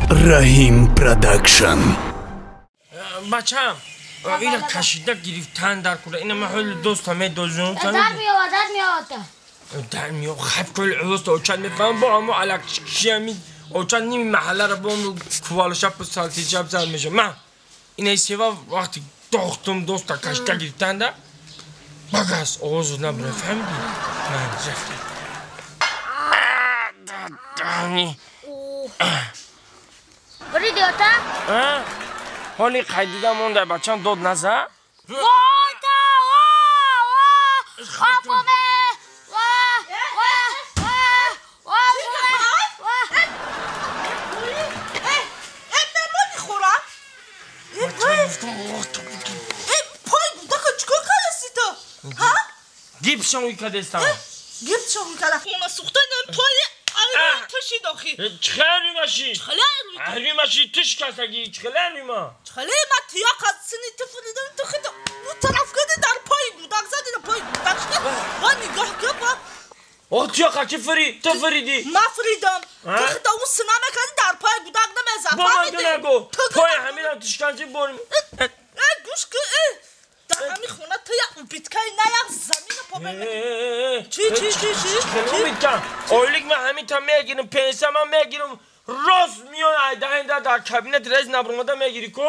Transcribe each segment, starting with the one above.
Раҳим Продакшн. Бачам, ина кашида гирифтан дар кура. Ина ман ҳоли доста медозум. Дар меояд, дар меояд. Дар меояд. Хаб кул доста очад мефаҳмам бо ҳамо алакши ҳами очад ними маҳалларо бо кувалшап салтичап зад мешавад. Ман ина сева вақти дохтум доста кашида гирифтанда багас овозу набура, фаҳмидӣ? Ман рафтам. Бриди ота? Ҳоли қайдида монда бачам дод наза? Ота! О! О! Апоме! О! О! О! О! Э, мемони хӯрам? Э, пой гудака чикор кардасти ту? Ҳа? Гипшон уй кардестам. Гипшон уй карда. Хона сӯхта нем пой тушид охи. Чхеле маши? Чхеле Ари маши туш касаги чхеле ма? Чхеле ма тия қасини ту фуридам ту хит бу тараф кади дар пой гудак зади дар пой гудак шуд. Ва нигоҳ кун ва О тия қачи фури ту фуриди. Ма фуридам. Ту хит у сина мекади дар пой гудак намеза. Бо ман нагу. Пой ҳамина тушканчи борим. Э гӯш ку э дар ҳами хона ту як убиткаи на як замина по Чӣ чӣ чӣ чӣ? Убитка. Ойлик ман ҳамин та мегирам, пенсия ман мегирам. Рост миён айдаҳинда дар кабинет рез набурмада мегири ку?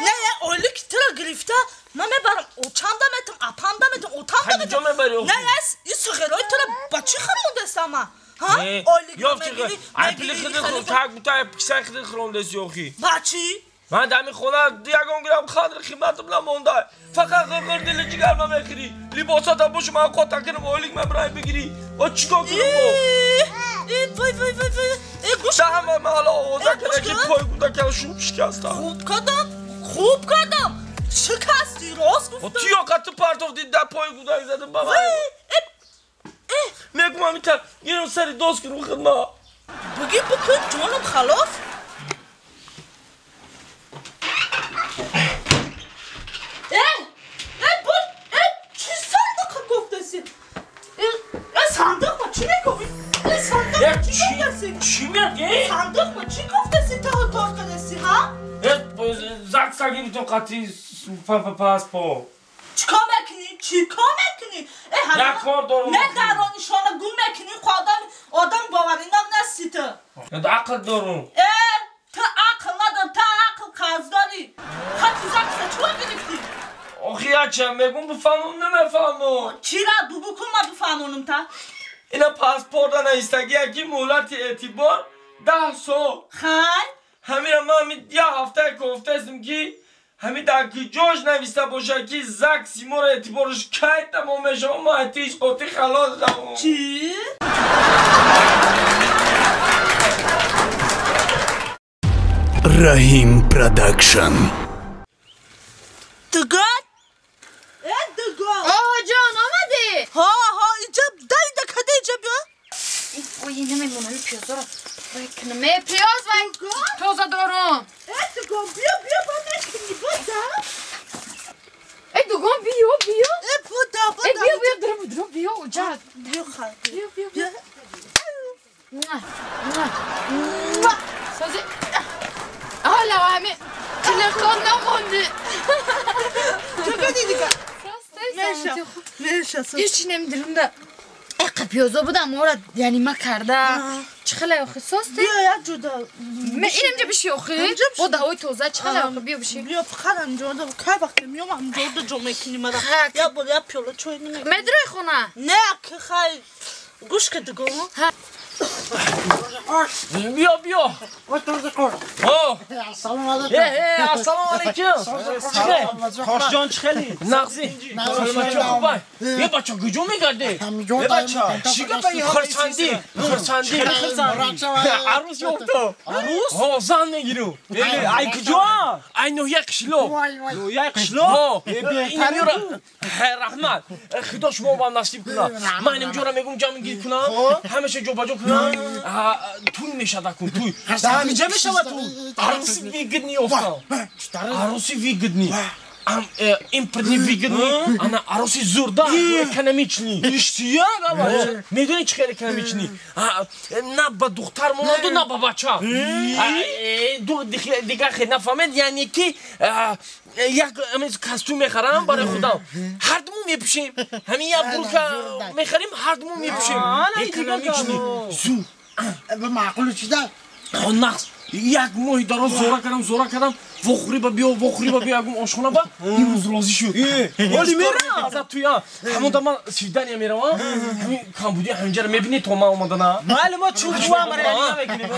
Не, ойлик туро гирифта, ман мебарам очанда метам, апанда метам, отанда метам. Не, ин суғерои туро ба чӣ хӯрондастам ман? Ҳа? Ойлик мегири, мегири. Хиди так бута пиксай хиди хӯрондасти охи. Ба чӣ? Ман дар ҳамин хона ягон грамм қадр қиматам намонда. Фақат ғирғир дили ҷигар ма мехӯрӣ. Либосата бошу ман қота кунам, ойлик ма бирай бигирӣ. О чикор кунам бо? Вой вой вой вой. Э гӯш. Ҳама маҳалла овоза карда ки пой гудака шум шикаста. Хуб кардам, хуб кардам. Шикасти, рост гуфтам. Ту ёқа ту партофти дар пой гудак задам ба ман. Мегум ҳамин та гирам сари дост кунам хидма. Бигир бикун ҷонам халос. Чӣ мегӣ? Сандуқ ма чӣ гуфтаси то тор кадаси, ҳа? Закса гирифтам қатъи паспорт. Чикор мекунӣ? Чикор мекунӣ? Як кор дорам. Не дарони шона гум мекунӣ, хо одам боваринок нести ту. Ақл дорам. Э, ту ақл надор, ту ақл қарздорӣ. Хати закса чиро гирифтӣ? Охи яча мегум бифаҳмам намефаҳмам. Чира бугу кун ма бифаҳмонам та. Ина паспорта наистагия ки муҳлати эътибор 10 сол. Хай? Ҳамина ман як ҳафтае кофтаистам ки ҳамин дар куҷош нависта бошад ки закси моро эътибораш кай тамом мешавад, мо атиш қотӣ халос шавам. Чӣ? Раҳим Продакшн. Дугон? Э дугон! Оҳоҷон, омадӣ? Ҳо, ҳо, инҷа даида када инҷа биё. Ой, намемонам ин пиёзоро. Вай кунам. Э, пиёз вай тоза дорум. Э, дугон, биё, биё, ба мекунӣ, буда. Э, дугон, биё, биё. Э, буда, буда. Э, биё, биё, дурум, дурум, биё, уҷа. Биё, хай. Биё, биё, биё. Муа, муа, муа. Сози. Ҳола, ҳами телефон намонди. Чӣ кардӣ дига? Меша, ҳеҷ намедонам да. Эқа пиёзо будам, ора яъне ма карда. Чӣ хеле охи состе? Биё як ҷода. Ме инамҷа биши охи. Бо даҳои тоза чӣ хеле охи биё биши. Биё фақат ҳамҷода кай вақте меём ҳамҷода ҷо мекунӣ мара. Як бор як пиёла чой намекунӣ. Медрои хона? Не, ки хай гӯш ка дугон. Биё, биё. Ассалому алайкум. Хошҷон чӣ хелӣ? Нағзӣ. Саломатӣ хубай. Е бача куҷо мегардӣ? Е бача, чӣ гапа хурсандӣ? Хурсандӣ. Арӯс ёфтам. Арӯс? Ҳо, зан мегирам. Ай куҷо? Ай ноҳияи қишлоқ. Ноҳияи қишлоқ? Ҳо. Раҳмат. Худо шумо ба насиб кунад. Ман инҷоро мегум ҷамъ гир кунам, ҳамеша ҷобаҷо кунам. Туй мешавад кун, туй. Дар ҳаминҷа мешавад туй. Арӯси выгодный ёфтам. Арӯси выгодный. Импортный выгодный, ана ароси зурда, экономичный. Иштия, бача. Медони чӣ хел экономичный? На ба духтар монанду, на ба бача. Дигар хел нафаҳмед, яъне ки як костюм мехарам барои худам. Ҳардуму мепӯшем. Ҳамин як бурка мехарим, ҳардуму мепӯшем. Экономичный. Зур. Маъқулу чида? Нақс. Як моҳи дароз зора кардам, вохӯрӣ ба биё, вохӯрӣ ба биё, ягон ошхона ба имрӯз розӣ шуд. Оли мерам. Аза туя. Ҳамон да ман свидания меравам, ҳамин камбудия ҳаминҷаро мебинед то ман омадана. Майли мо чӯб маро намекунем.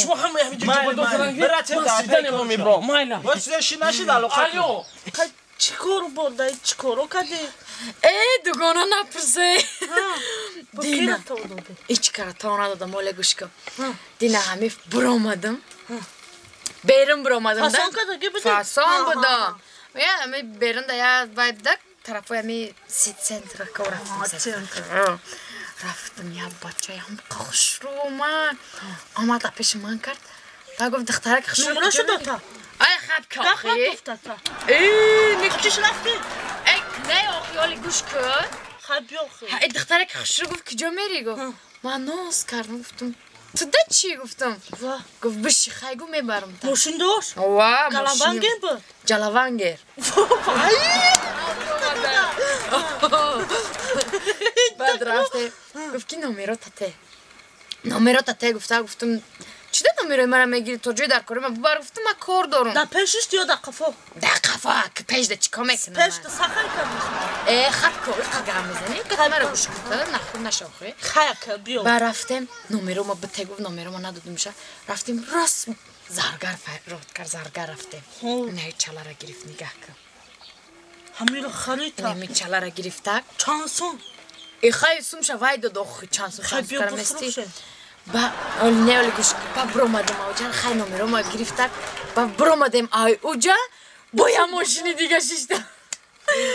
Шумо ҳама ҳаминҷо ҷобадор кардан ки ман свидания ба мебарам. Майла. Мо чизе ши нашид алоқа. Алё. Чӣ кор бурда? Чӣ коро кардӣ? Э, дугона напурсе. Дина. Ҳеҷ кара то надодам, оле гӯш кун. Дина ҳамиф буромадам. Берун буромадам. Фасон кардагӣ будӣ? Фасон будам. Я ҳами берун да я вай буда тарафои ҳами центр ко рафтам. Рафтам я бачаи ҳам хушрӯ омад. Омад пеши ман кард. Ба гуфт духтарак хушрӯ. Номро шуда та? Ай хаб кохи. Э, никчиш рафтӣ? Эй, не охи, оли гӯш кун. Хаб биёхи. Эй, духтарак хушрӯ гуфт куҷо мерӣ гуфт. Ман ноз кардам, гуфтам ту да чӣ гуфтам. Гуфт биши хай гу мебарам та. Мошин дошт? Ва, мошин. Галавангер буд? Ҷалавангер. Баъд рафте. Гуфт ки номеро тате. Номеро тате гуфта, гуфтам чӣ да номерои мара мегирӣ то ҷои дар кори ман бубар, гуфтам ман кор дорам. Дар пешиш ё дар қафо? Дар қафо, ки пеш да чӣ кор мекунам? Пеш да сахай кардиш. Э, хаб ко, иқа гам мезанӣ, ки мара гӯш кун, нахуд нашохӣ. Хая ка биё. Ба рафтем, номеро ма бите гуфт, номеро ма надодимша. Рафтем рост заргар род кард, заргар рафтем. Не чалара гирифт, нигаҳ кун. Ҳамиро харида. Ҳами чалара гирифта. Чанд сум? Э, хай сумша вай дод, охи чанд сум Хай биё карамести. бифурӯше. Ба оли не оли гӯш ба буромадем ауҷа, хай номеро ма гирифта. Ба буромадем ай уҷа, бо я мошини дига шишта.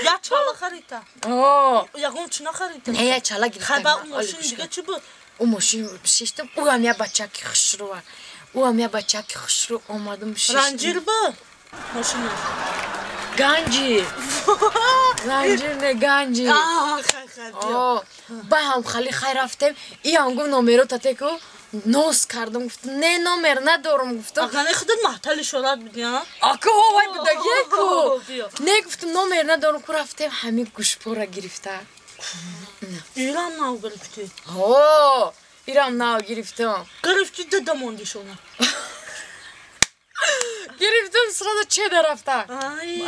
Я чала харида. О, Ягон чӣ нахарида? не я чала гирифта. Хай ба ӯ мошини дига чӣ буд? Ӯ мошин шиштам, ӯ ҳам я бачаки хушрӯ. Ӯ ҳам я бачаки хушрӯ омадам шиштам. Ранҷир буд? Мошина. Ганҷи. Ранҷир не ганҷи. Хай хай биё. О, ба ҳам хали хай рафтем. И ҳам гуфт номеро тате ку. Ноз кардам, гуфтам не номер надорам, гуфтам. Агане худат маҳтали шорат будӣ, а? Ака ҳо вай будагие ку. Биё. Не гуфтам номер надорам ку, рафтем ҳамин гӯшпора гирифта. Ирам нав гирифтӣ. Ҳо, ирам нав гирифтам. Гирифтӣ дада монди шона. Гирифтам сразу чеда рафта.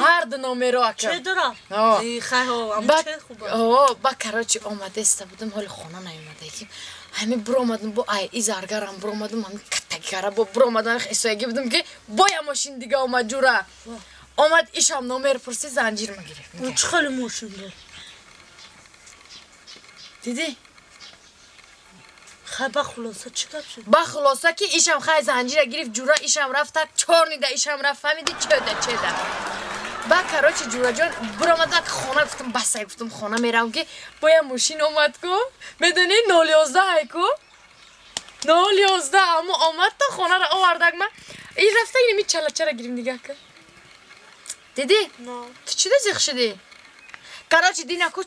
Ҳар ду номеро ака. Чеда рафт? Ҳо. Э, хай ҳо, ам че хуба. Ҳо, ба короче омадеста будам, ҳоли хона наомадаги. Ҳами буромадам бо ай и заргарам буромадам, ҳами каттагара бо буромадам, ҳисояги будам ки бо я мошин дига омад ҷура. Омад ишам номер пурси, занҷир ма гирифт. Ӯ чӣ хеле мошин буд? Дидӣ? Хай ба хулоса чӣ гап шуд? Ба хулоса ки ишам хай занҷира гирифт ҷура, ишам рафта чорнида ишам рафт, фаҳмиди чеда чеда. Ба короче ҷураҷон буромадам хона, гуфтам басай, гуфтам хона меравам ки бо я мошин омад ку, медонӣ 011 ай ку? 011 аммо омад то хонаро овардак ма. И рафта инами чалачара гирим нигаҳ кун. Дидӣ? Ту чӣ да зиқ шудӣ? Короче дина ку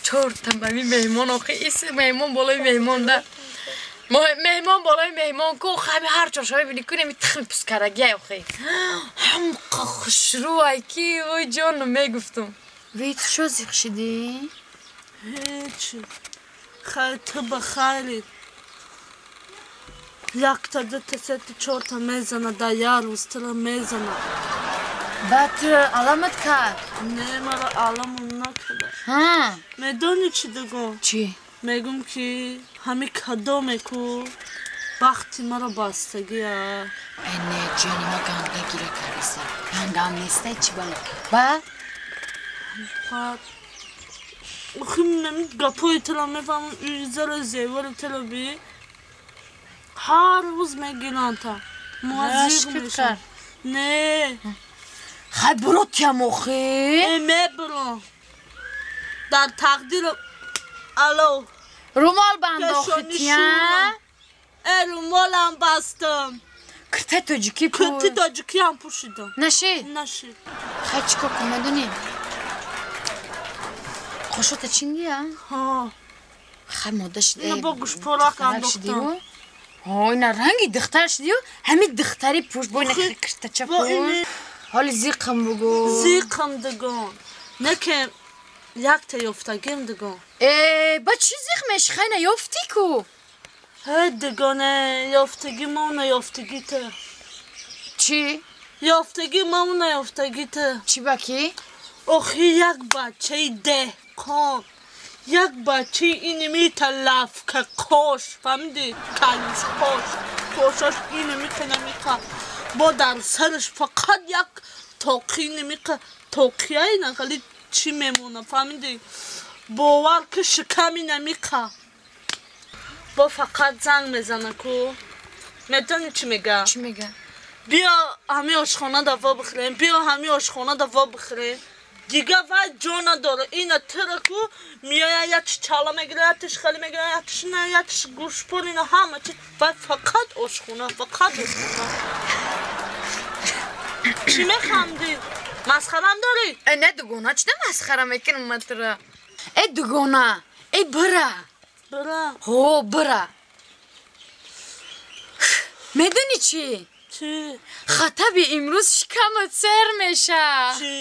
чорта мами меҳмон охи, ис меҳмон болои меҳмон да. Меҳмон болои меҳмон ку, ҳами ҳар чоршанбе бини ку неми тухми пускарагиай охи. Ҳамқа хушрӯ ай ки вой ҷону мегуфтум. Вей ту чо зиқ шудӣ? Ҳеҷ. Хай ту ба хайри. Якта, дута, сета, чорта мезана, да як рӯз тура мезана. Баъд ту аламат кард? Не, мара аламам накарда. Ҳа. Медонӣ чӣ дугон? Чӣ? Мегум ки ҳами кадоме ку бахти маро бастагия. Э, не, ҷони ма ганда гира кардиса. Гандам нестай чӣ бало? Ба? Баъд охи нами гапҳои туро мефаҳмам, зара зевари туро би ҳар рӯз мегиранд та. Муаззиқ мешавам. Не. Хай буро тиям охи. Э, мебурам. Дар тақдир алло. Румол банд охи тиям. Э, румолам бастам. Киртаи тоҷикӣ пӯш. Кирти тоҷикиам пӯшидам. Нашид? Нашид. Хай чӣ кор кун медонӣ? Қошота чиндия? Ҳа. Хай мода шида. Ина бо гӯшпорак андохтам. Ҳо, ина ранги духтар шидию, ҳамин духтари пӯш, бо ина киртача пӯш. Ҳоли зиқам бугу. Зиқам дигон. Не ки якта ёфтагим дигон. Э, ба чӣ зиқ меши? Хай наёфтӣ ку? Ҳе дигоне, ёфтагӣ мо наёфтагӣ ту. Чӣ? Ёфтагӣ мо наёфтагӣ ту. Чӣ ба кӣ? Охи як бачаи деҳқон, як бачаи инимита лафка кош, фаҳмидӣ? Калуш кош, кошаш инимиқа намиқа. Бо дар сараш фақат як тоқи инимиқа, тоқияи нахали чӣ мемона, фаҳмидӣ? Бовар ки шиками намиқа. Бо фақат занг мезана ку. Медонӣ чӣ мега? Чӣ мега? Биё ҳами ошхона да во бихӯрем, биё ҳами ошхона да во бихӯрем. Дига вай ҷо надора. Ина тира ку меоя якш чала мегира, якш хали мегира, якш на, якш гӯшпор, ина ҳама чи. Вай фақат ошхона, фақат ошхона. Чӣ механдӣ? Масхарам дорӣ? Э, не дугона, чӣ масхара мекунам ман тура? Э, дугона, э, бира. Бира? Ҳо, бира. Медонӣ чӣ? Чӣ? Хатаби имрӯз шикамат сер меша. Чӣ?